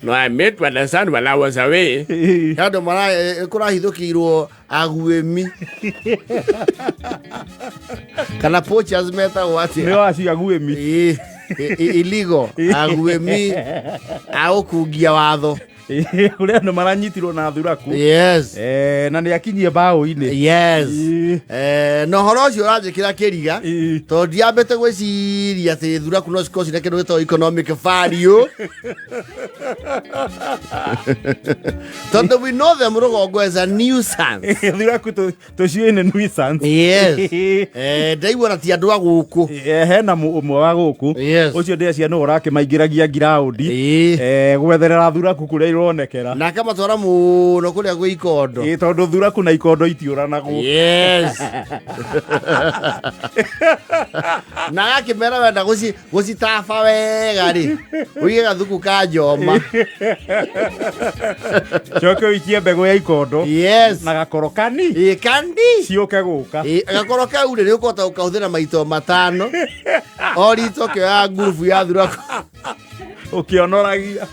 No, I made to understand while I was away. Ĩĩ. He andũ kũrahithũkĩirwo aguĩmi kana poachers metagwo atĩa? Nĩo acio aguĩmi. Ĩĩ, iligo aguĩmi a gũkungia watho. Ĩĩ, kũrĩ andũ maranyitirwo na thuraku. Yes. Eh, na nĩ akinyie mbaũ-inĩ. Yes. Ĩĩ. Eh, na ũhoro ũcio ũranjĩkĩra kĩriga. Ĩĩ. Tondũ ndiambĩte gwĩciria atĩ thuraku no cikorwo cina kĩndũ gĩtagwo economic value, tondũ we know them rũgongo as a nuisance. Thuraku tũciĩ nĩ nuisance. Yes. Eh, ndaigua na ti andũ a gũkũ. Eh, hena ũmwe wa gũkũ. Yes. Ũcio ndĩreciria nĩwe ũrakĩmaingĩragia ngiraũndi. Ĩĩ. Eh, gwetherera thuraku kũrĩa ironekera. Na akamatwara mũno kũrĩa gwĩ ikondo. Ĩĩ, tondũ thuraku na ikondo itiũranagwo. Yes. Na agakĩmera wenda gũcitaba wega rĩ, ũige gathuku ka njoma. Coke ũikie mbegũ ya ikondo. Yes. Na gakoro kani. Ĩ, kandi. Ciũke gũka. Ĩ, gakoro kau rĩ, nĩ ũkũhota gũkahũthĩra maito 5 o rito ũkĩoya ngurubu ya thuraku. Ũkĩonoragia.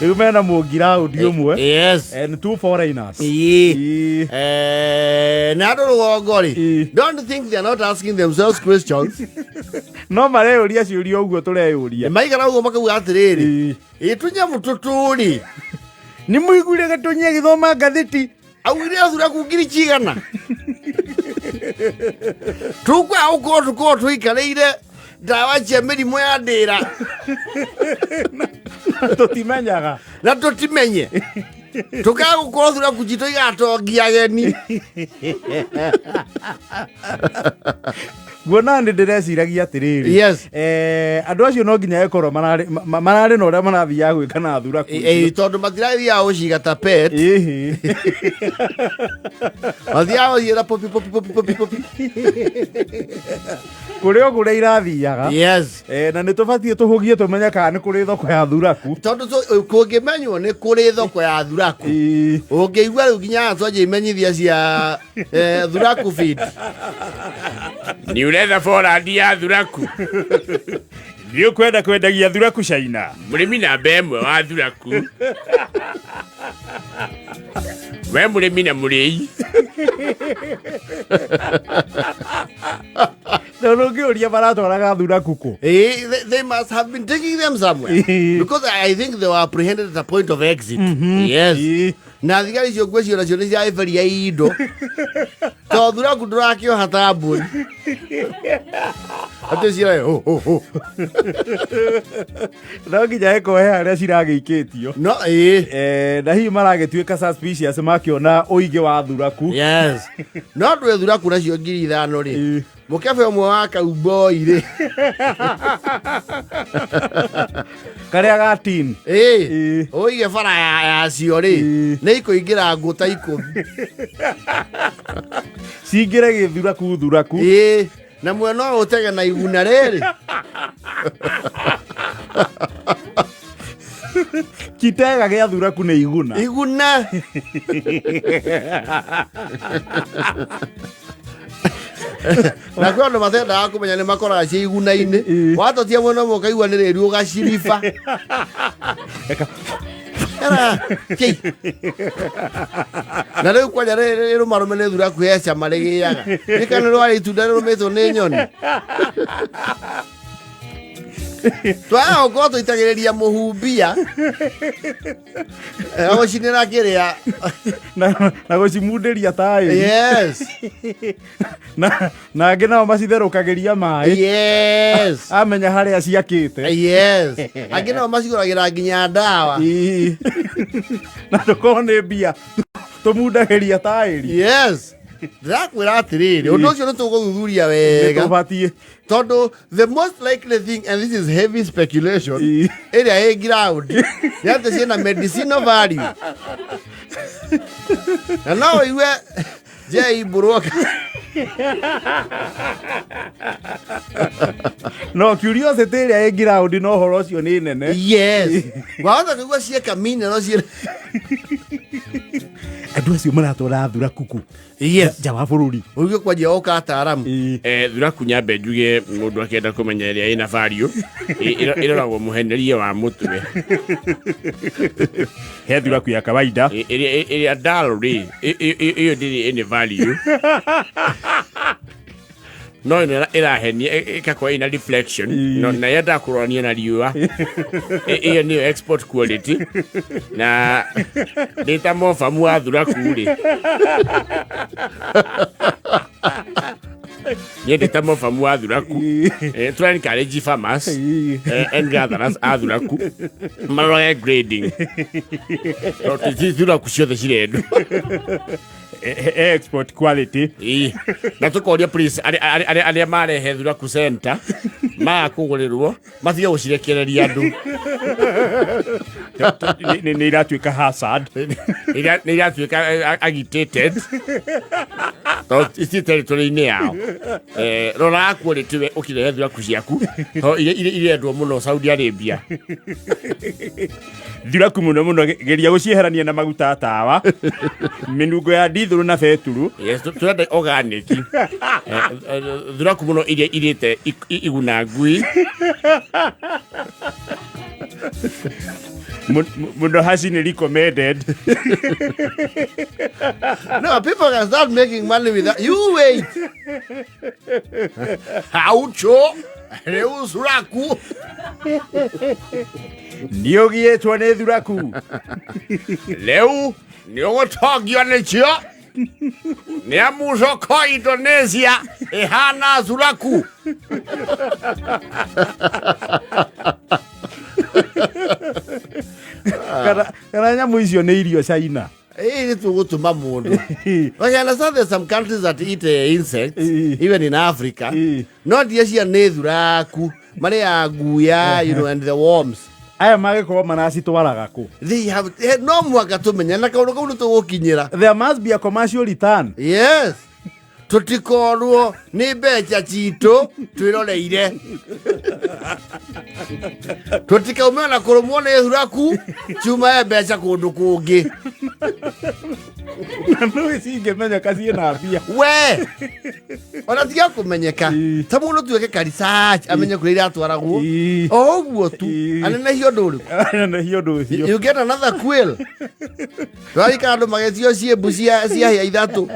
Rĩu mena mũngiraũndi ũmwe. Yes. And two foreigners. Ĩĩ. Ĩĩ. Eh, na andũ rũgongo rĩ, Ĩĩ. don't think they are not asking themselves questions. No mareyũria ciũria ũguo tũreyũria. Maigana ũguo makauga atĩrĩrĩ, Ĩĩ. ĩ tũnyamũ tũtũ rĩ, Nĩ mũiguire Gĩtũnyi agĩthoma ngathĩti? Augire thuraku ngiri cigana tũkwaga gũkorwo tũkorwo tũikarĩire ndawa cia mĩrimũ ya ndĩra. Tũtimenyaga. Na tũtimenye tũkaga gũkorwo thuraku citũ igatongia ageni. Guona nĩ ndĩreciragia atĩrĩrĩ. Yes. Eh, andũ acio no nginya ĩkorwo mararĩ mararĩ na ũrĩa marathiaga gwĩka na thuraku icio. Ĩ, tondũ matirathiaga gũciga ta pet. Ĩhĩ. Mathiaga gũciĩra popi popi popi popi popi. Kũrĩ o kũrĩa irathiaga. Yes. Eh, na nĩ tũbatiĩ tũhũgie tũmenye kana nĩ kũrĩ thoko ya thuraku. Tondũ kũngĩmenywo nĩ kũrĩ thoko ya thuraku. Ĩĩ. Ũngĩigua rĩu nginya twanjia imenyithia cia thuraku feed. Nĩ ũretha forandi ya thuraku? Nĩ ũkwenda kwendagia thuraku China? Mũrĩmi namba 1 wa thuraku. We mũrĩmi na mũrĩi. Tondũ ũngĩũria maratwaraga thuraku kũ? Eh, they must have been taking them somewhere. Eh. Because I think they were apprehended at a point of exit. Yes. Ĩĩ. Na thigari icio ngwĩciria nacio nĩ ciaĩberia indo. Tondũ thuraku ndũrakĩoha ta mbũri. Atĩ cirae ho ho ho. No nginya ĩkorwo he harĩa ciragĩikĩtio. No, ĩĩ. Eh, na hihi maragĩtuĩka suspicious makĩona ũingĩ wa thuraku. Yes. No ndwĩ thuraku nacio 5,000 rĩ. Ĩĩ. Mũkebe ũmwe wa kauboi rĩ. Karĩa ga tin. Ĩĩ. Ĩĩ. Ũige bara yacio rĩ. Ĩĩ. Nĩ ikũingĩra ngũta 10. Cingĩre gĩthuraku thuraku. Ĩĩ. Na mwena ũyũ ũtege na iguna rĩrĩ. Kitega gĩa thuraku nĩ iguna. Iguna. Na kwĩ andũ matendaga kũmenya nĩ makoraga ciĩ iguna-inĩ. Ĩĩ. Watotia mwena ũmwe ũkaigua nĩ rĩru ũgaciriba. Era, kĩ. Na rĩu kwanja rĩrũmarũme nĩ thuraku he cama rĩgĩaga. Nĩ kana rwarĩ itunda rĩrũmĩtwo nĩ nyoni. Twaga gũkorwo tũitagĩrĩria mũhumbia. Gũcinĩra kĩrĩa. Na gũcimundĩria taĩri. Yes. Na angĩ nao macitherũkagĩria maĩ. Yes. Amenya harĩa ciakĩte. Yes. Angĩ nao macigũragĩra nginya ndawa. Ĩĩ. Na tũkorwo nĩ mbia tũmundagĩria taĩri. Yes. Ndĩrakwĩra atĩrĩrĩ, ũndũ ũcio nĩ tũgũthuthuria wega. Nĩtũbatiĩ. Tondũ the most likely thing, and this is heavy speculation, Ĩĩ. ĩrĩa ĩ ground, nĩ atĩ ciĩna medicinal value. Na no ũigue Jay Mbũrũoka. No curiosity ĩrĩa ĩ ground na ũhoro ũcio nĩ nene. Yes. Wahota kũigua ciĩka mineral ciĩ Andũ acio maratwara thuraku kũ? Yes. Nja wa bũrũri. Ũige kwanjia oka ataaramu. Ĩĩ. Thuraku nyambe njuge mũndũ akĩenda kũmenya ĩrĩa ĩna value ĩroragwo mũhenerie wa mũtwe. He thuraku ya kawaida. Ĩrĩa dull rĩ, ĩyo ndĩrĩ any value, no ĩno ĩrahenia, ĩgakorwo ĩna reflection no, na yendaga kũrorania na riũa. Ĩyo nĩyo export quality, na ndĩ ta mobamu wa thuraku rĩ, niĩ ndĩ ta mobamu wa thuraku. Tũra encourage farmers and gatherers a thuraku marore grading, tondũ ti thuraku ciothe cirendwo. Export quality. Ĩĩ. Na tũkoria please arĩa marehe thuraku center maga kũgũrĩrwo matige gũcirekereria andũ. Nĩ iratuĩka hazard. Nĩ iratuĩka agitated tondũ ici territory-inĩ yao. Rora quality we ũkĩrehe thuraku ciaku, tondũ iria irendwo mũno Saudi Arabia. Thuraku mũno mũno geria gũcieherania na maguta tawa, mĩnungo ya ndithũrũ na beturu. Yes, tũrenda organic. Thuraku mũno iria irĩte iguna ngui. Mũno haci nĩ recommended. No, people can start making money with that. You wait. Aucho rĩu thuraku. Nĩ ũgiĩtwo nĩ thuraku. Rĩu nĩ ũgũtongio nĩcio nĩ amu soko Indonesia ĩhana thuraku. Kana nyamũ icio nĩ irio China? Ĩĩ, nĩ tũgũtũma mũndũ. I understand there's some countries that eat insects, even in Africa. No ti Asia nĩ thuraku. Marĩaga nguya, and the worms. Aya magĩkorwo maracitwaraga kũ? They have, no mũhaka tũmenye na kaũndũ kau nĩ tũgũkinyĩra. There must be a commercial return. Yes. Tũtikorwo nĩ mbeca citũ twĩroreire, tũtikaume ona kũrũmwo nĩ thuraku ciumae mbeca kũndũ kũngĩ. Na nĩ cingĩmenyeka ciĩna mbia. We ona tiga kũmenyeka, ta mũndũ tuĩke ka research amenye kũrĩa iratwaragwo. O ũguo tu. Anenehio ũndũ ũrĩkũ? Anenehio ũndũ ũcio. You get another quill. Twarika andũ magĩtio ciĩmbu cia hĩa ithatũ.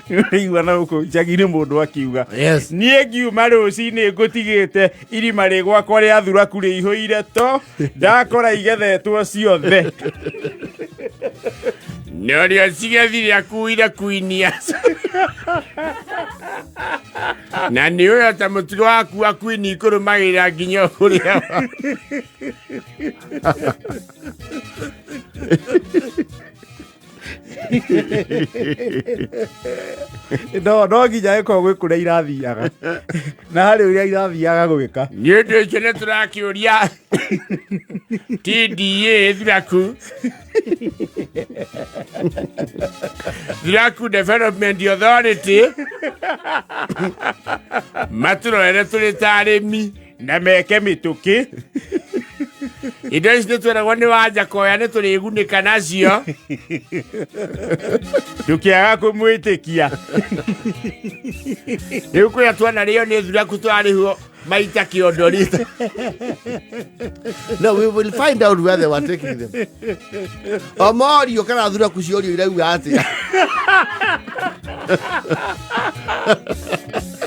Nĩũraigua na gũkũ icagi-inĩ mũndũ akiuga, Yes. niĩ ngiuma rũcinĩ ngũtigĩte irima rĩ gwakwa rĩa thuraku rĩihũire, to ndakora igethetwo ciothe. Nĩ ũrĩa cigethire akuire kuinia na nĩ ũyũ ta mũtugo waku wa kuini kũrũmagĩrĩra nginya kũrĩa. No nginya ĩkorwo gwĩ kũrĩa irathiaga na harĩ ũrĩa irathiaga gwĩka. Nĩ ũndũ ũcio nĩ tũrakĩũria TDA, Thuraku Development Authority, matũrorere tũrĩ ta arĩmi na meke mĩtũkĩ. Indo ici nĩ tweragwo nĩ Wanjakoya nĩ tũrĩgunĩka nacio. Ndũkĩaga kũmwĩtĩkia. Rĩu kũrĩa twanarĩo nĩ thuraku twarĩhwo maita kĩondo rita. No, we will find out where they were taking them. O morio kana thuraku ciorio irauga atĩa.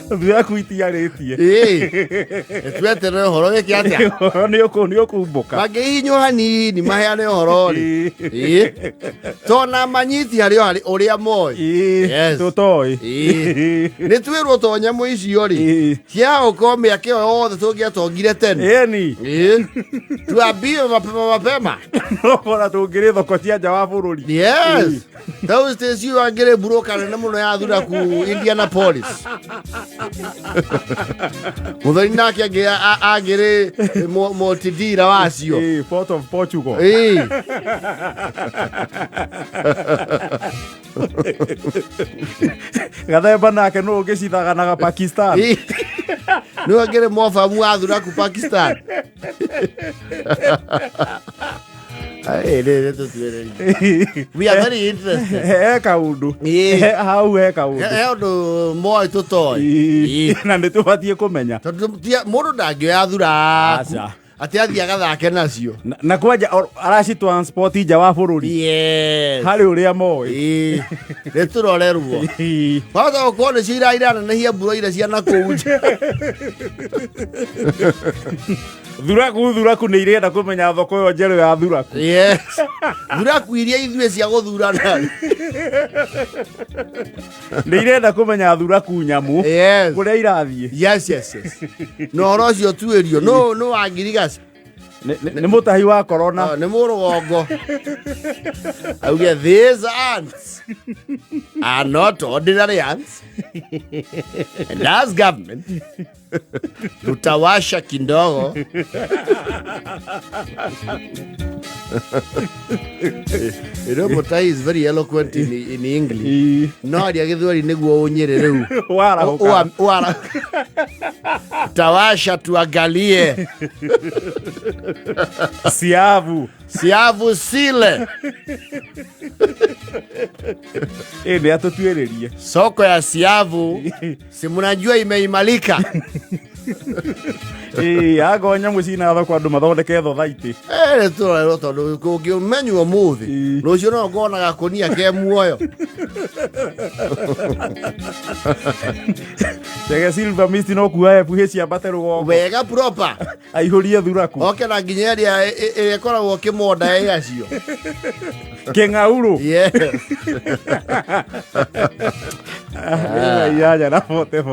Thuraku itiarĩtie. Ĩĩ, tweterere ũhoro wĩke atĩa. Ũhoro nĩ ũkumbũka. Mangĩhihinywo hanini maheane ũhoro rĩ. Ĩĩ, tona manyiti harĩ o harĩ ũrĩa moĩ. Yes. Tũtoĩ. Ĩĩ. Nĩ twĩrwo to nyamũ icio rĩ ciagũkorwo mĩaka ĩyo yothe tũngĩatongire tene. Ĩni. Ĩĩ, tuambie mapema mapema. Nokora tũngĩrĩ thoko cia nja wa bũrũri. Yes, tau Stacy ũyũ angĩrĩ mburoka nene mũno ya thuraku Indianapolis. Mũthoni nake angĩrĩ mũtindira wacio. Ĩĩ, Port of Portugal. Ĩĩ. Gathemba nake nũ ũngĩcithaganaga Pakistan. Ĩĩ. Nĩwe angĩrĩ mobamu wa thuraku Pakistan. Ai, rĩ tũtuĩrĩrie. We are very interested. He kaundu. Ĩĩ. Hau he kaundu. He ũndũ moĩ tũtoĩ. Ĩĩ. Na nĩ tũbatiĩ kũmenya. Tondũ mũndũ ndangĩoya thuraku Aca. atĩ athiĩ agathake nacio. Na kwanja araci transport nja wa bũrũri. Yes. Harĩ ũrĩa moĩ. Ĩĩ. Nĩ tũrorerwo. Ĩĩ. Wahota gũkorwo nĩcio iranehia mbura iria cia nakũu nja. Thuraku nĩ irenda kũmenya thoko ĩyo njerũ ya thuraku. Yes. Thuraku iria ithuĩ cia gũthurana. Nĩ irenda kũmenya thuraku nyamũ. Yes. Kũrĩa irathiĩ. Yes, yes, yes. Na ũhoro ũcio tuĩrio no no wa ngirigaca. Nĩ mũtahi wa corona. Ah, nĩ mũrũgongo. Auge these ants are not ordinary ants. And as government tutawasha kindogo. You know, Mutai is very eloquent in English. Ĩĩ. No aria gĩthweri nĩguo ũnyĩre rĩu. Warahũka. Tawasha tuangalie Siavu. siavu sile Ĩ nĩ atũtuĩrĩrie. soko ya siavu si mnajua imeimalika. Ĩĩ angorwo nyamũ cina thoko andũ mathondeke thothaitĩ. Nĩ tũrorerwo tondũ kũngĩmenywo mũthĩ Ĩĩ. rũciũ no ngorwo na gakũnia ke muoyo. Chege Silver Mist no kuoya FH ciambate rũgongo. Wega proper Aihũrie thuraku. oke na nginya ĩrĩa ĩrĩa ĩkoragwo kĩmonda ĩ acio. Kĩng'aurũ. Yes. 8 na 44.